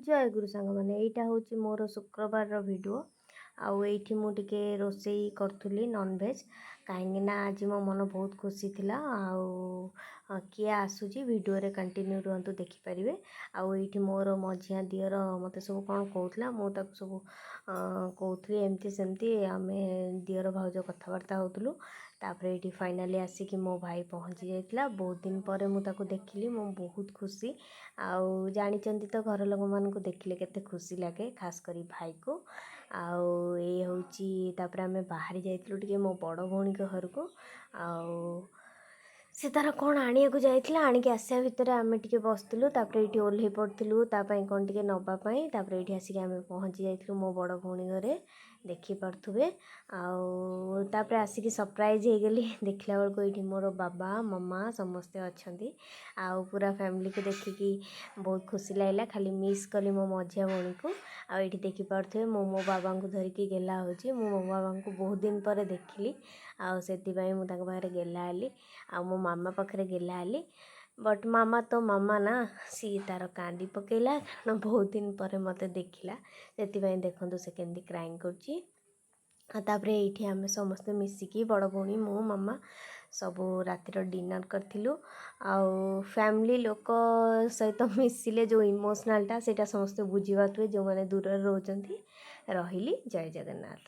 ଜୟ ଗୁରୁ ସାଙ୍ଗମାନେ, ଏଇଟା ହେଉଛି ମୋର ଶୁକ୍ରବାରର ଭିଡ଼ିଓ। ଆଉ ଏଇଠି ମୁଁ ଟିକେ ରୋଷେଇ କରୁଥିଲି ନନଭେଜ୍, କାହିଁକିନା ଆଜି ମୋ ମନ ବହୁତ ଖୁସି ଥିଲା। ଆଉ କିଏ ଆସୁଛି, ଭିଡ଼ିଓରେ କଣ୍ଟିନ୍ୟୁ ରୁହନ୍ତୁ, ଦେଖିପାରିବେ। ଆଉ ଏଇଠି ମୋର ମଝିଆ ଦିଅର ମୋତେ ସବୁ କ'ଣ କହୁଥିଲା, ମୁଁ ତାକୁ ସବୁ କହୁଥିଲି। ଏମିତି ସେମିତି ଆମେ ଦିଅର ଭାଉଜ କଥାବାର୍ତ୍ତା ହେଉଥିଲୁ। ତାପରେ ଏଇଠି ଫାଇନାଲି ଆସିକି ମୋ ଭାଇ ପହଞ୍ଚି ଯାଇଥିଲା। ବହୁତ ଦିନ ପରେ ମୁଁ ତାକୁ ଦେଖିଲି, ମୁଁ ବହୁତ ଖୁସି। ଆଉ ଜାଣିଛନ୍ତି ତ, ଘର ଲୋକମାନଙ୍କୁ ଦେଖିଲେ କେତେ ଖୁସି ଲାଗେ, ଖାସ କରି ଭାଇକୁ। ଆଉ ଏଇ ହେଉଛି, ତାପରେ ଆମେ ବାହାରି ଯାଇଥିଲୁ ଟିକେ ମୋ ବଡ଼ ଭଉଣୀଙ୍କ ଘରକୁ। ଆଉ ସେ ତା'ର କ'ଣ ଆଣିବାକୁ ଯାଇଥିଲା, ଆଣିକି ଆସିବା ଭିତରେ ଆମେ ଟିକେ ବସିଥିଲୁ। ତାପରେ ଏଇଠି ଓହ୍ଲେଇ ପଡ଼ିଥିଲୁ ତା ପାଇଁ କ'ଣ ଟିକେ ନେବା ପାଇଁ। ତାପରେ ଏଇଠି ଆସିକି ଆମେ ପହଞ୍ଚି ଯାଇଥିଲୁ ମୋ ବଡ଼ ଭଉଣୀ ଘରେ, ଦେଖିପାରୁଥିବେ। ଆଉ ତାପରେ ଆସିକି ସରପ୍ରାଇଜ୍ ହେଇଗଲି, ଦେଖିଲା ବେଳକୁ ଏଇଠି ମୋର ବାବା, ମାମା ସମସ୍ତେ ଅଛନ୍ତି। ଆଉ ପୁରା ଫ୍ୟାମିଲିକୁ ଦେଖିକି ବହୁତ ଖୁସି ଲାଗିଲା। ଖାଲି ମିସ୍ କଲି ମୋ ମଝିଆ ଭଉଣୀକୁ। ଆଉ ଏଇଠି ଦେଖିପାରୁଥିବେ, ମୁଁ ମୋ ବାବାଙ୍କୁ ଧରିକି ଗେଲା ହେଉଛି। ମୁଁ ମୋ ବାବାଙ୍କୁ ବହୁତ ଦିନ ପରେ ଦେଖିଲି ଆଉ ସେଥିପାଇଁ ମୁଁ ତାଙ୍କ ପାଖରେ ଗେଲା ହେଲି ଆଉ ମୋ ମାମା ପାଖରେ ଗେଲା ହେଲି। ବଟ୍ ମାମା ତ ମାମା ନା, ସିଏ ତା'ର କାନ୍ଦି ପକେଇଲା, କାରଣ ବହୁତ ଦିନ ପରେ ମୋତେ ଦେଖିଲା। ସେଥିପାଇଁ ଦେଖନ୍ତୁ ସେ କେମିତି କ୍ରାଇଂ କରୁଛି। ଆଉ ତାପରେ ଏଇଠି ଆମେ ସମସ୍ତେ ମିଶିକି, ବଡ଼ ଭଉଣୀ, ମୁଁ, ମାମା, ସବୁ ରାତିର ଡିନର୍ କରିଥିଲୁ। ଆଉ ଫ୍ୟାମିଲି ଲୋକ ସହିତ ମିଶିଲେ ଯେଉଁ ଇମୋସନାଲ୍ଟା, ସେଇଟା ସମସ୍ତେ ବୁଝିପାରୁଥିବେ ଯେଉଁମାନେ ଦୂରରେ ରହୁଛନ୍ତି। ରହିଲି, ଜୟ ଜଗନ୍ନାଥ।